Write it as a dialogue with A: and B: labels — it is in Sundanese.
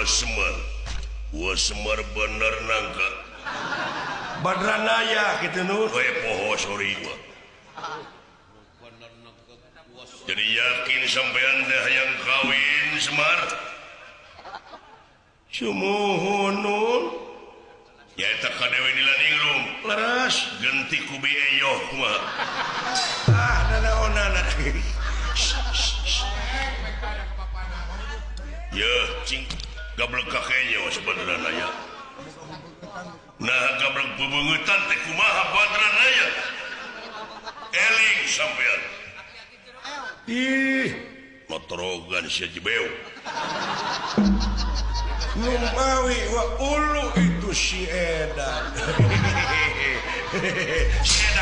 A: Gua Semar. Gua Semar bener nangka.
B: Badranaya gitu nu.
A: We poho sorry gua. Jadi yakin sampean teh hayang kawin Semar?
B: Sumuhun nun.
A: Nyaeta ka Dewi Nilaningrum.
B: Leres.
A: Genti ku Bi Eyoh kumaha?
B: Ah, nanaonana.
A: Yeuh, cing gablek ka kenyo sebenarnya aya. Nah, gablek bebeungetan teh kumaha Badranaya? Eling sampean.
B: Ih,
A: motorogan sia jebeu.
B: Numawi wa ulu itu si edan. Si edan.